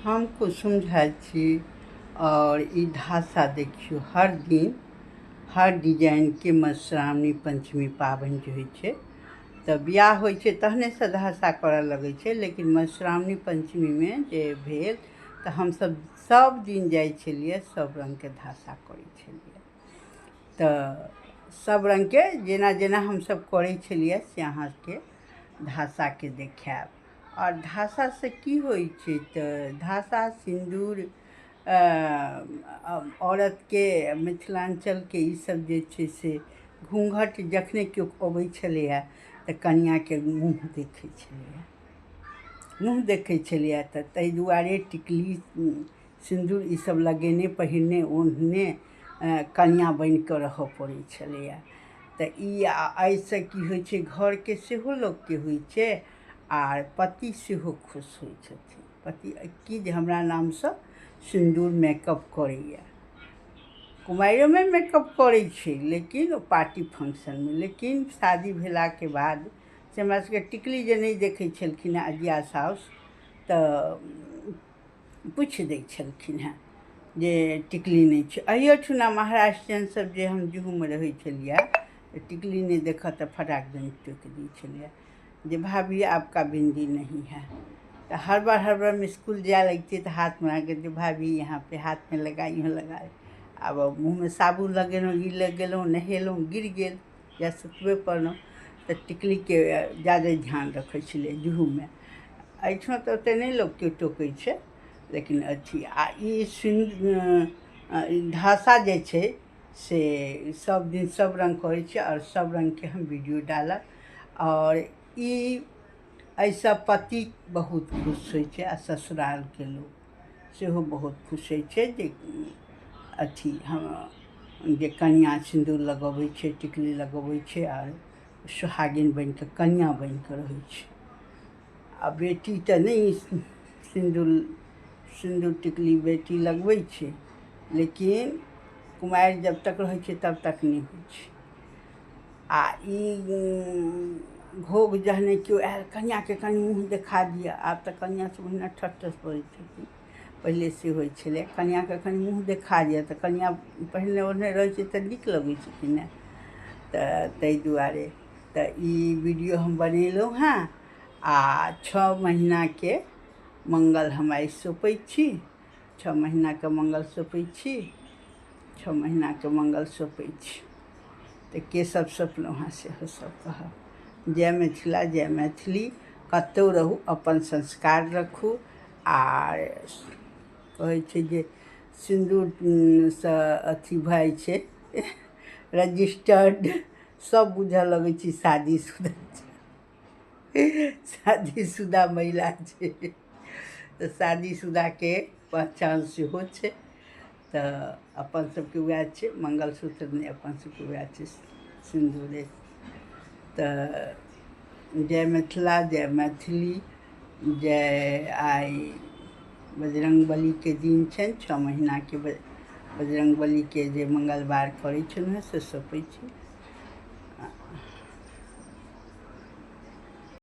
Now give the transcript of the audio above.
हम कुसुम झा छी और ई धासा देखियौ। हर दिन हर डिजाइनके मधुश्रावणी पंचमी पाबनि जे होइ छै तऽ बियाह होइ छै तहनेसँ धासा करऽ लगै छै, लेकिन मधुश्रावणी पंचमीमे जे भेल तऽ हमसब सब दिन जाइ छलियै, सब रङ्गके धासा करै छलियै। तऽ सब रङ्गके जेना जेना हमसब करै छलियै से अहाँके धासाके देखायब। आओर धासासँ की होइ छै तऽ धासा सिन्दूर औरतके मिथिलाञ्चलके ईसब जे छै से घूँघट जखने केओ अबै छलैए तऽ कनिआँके मुँह देखै छलैए, मुँह देखै छलैए। तऽ ताहि दुआरे टिकली सिन्दूर ईसब लगेने पहिरने ओढ़ने कनिआँ बनिकऽ रहऽ पड़ै छलैए। तऽ ई एहिसँ की होइ छै, घरके सेहो लोकके होइ छै आर पति सेहो खुश होइ छथिन। पति की जे हमरा नामसँ सिन्दूर मेकअप करैए, कुमारिओमे मेकअप करै छै लेकिन ओ पार्टी फंक्शनमे, लेकिन शादी भेलाके बाद से हमरा सबके टिकली जे नहि देखै छलखिन हेँ अजिया साउस तऽ पूछि दै छलखिन हेँ जे टिकली नहि छै। अहियोठुना महाराष्ट्रियन सब जे हम जुहूमे रहै छलियै तऽ टिकली नहि देखत तऽ फटाक दनी टोकि दै छलियै जे भाभी आपका बिंदी नहीं है। तऽ हर बार हम स्कूल जाय लगितियै तऽ हाथमे आके भाभी यहाँ पे हाथमे लगा यूँ लगा। आब मुँहमे साबुन लगेलहुँ, ई लगेलहुँ, नहेलहुँ, गिर गेल या सुतबे पड़लहुँ तऽ टिकलीके ज्यादे ध्यान रखै छलियै जुहूमे। एहिठाम तऽ ओतेक नहि लोक केओ टोकै छै, लेकिन अथी आ ई धासा जे छै से सब दिन सब रङ्ग करै छै आओर सब रङ्गके हम वीडियो डालब। आओर ई एहिसँ पति बहुत खुश होइ छै आ ससुरालके लोक सेहो बहुत खुश होइ छै जे अथी हम जे कनिआँ सिन्दूर लगबै छै, टिकली लगबै छै आर सोहागिन बनिकऽ कनिआँ बनिकऽ रहै छै। आ बेटी तऽ नहि सिन्दूर टिकली बेटी लगबै छै, लेकिन कुमारि जब तक रहै छै तब तक नहि होइ छै। आ ई घोघ जहने केओ आयल कनिआँके कनि मुँह देखा दिअ, आब तऽ कनिआँ सब ओहिना ठस बजै छथिन, पहिले से होइ छलै कनिआँके कनि मुँह देखा दिअ तऽ कनिआँ पहिरने ओढ़ने रहै छै तऽ नीक लगै छै कि नहि। तऽ ताहि दुआरे तऽ ई वीडियो हम बनेलहुँ हेँ। आ 6 महीनाके मंगल हम आइ सौंपै छी, 6 महीनाके मंगल सौंपै छी, 6 महीनाके मंगल सौंपै छी। तऽ के सब सौंपलहुँ हेँ सेहो सब कहब। जय मिथिला, जय मैथिली। कतहु रहू अपन संस्कार रखू। आर कहै छै जे सिन्दूरसँ अथी भऽ जाइ छै रजिस्टर्ड, सब बुझऽ लगै छै शादीशुदा छै, शादीशुदा महिला छै तऽ शादीशुदाके पहचान सेहो छै। तऽ अपन सबके वएह छै मंगलसूत्र, नहि अपन सबके वएह छै सिन्दूरे। तऽ जय मिथिला, जय मैथिली, जय। आइ बजरंगबलीके दिन छनि, 6 महीनाके बजरंगबलीके जे मंगलवार करै छलहुँ हेँ से सौंपै छी।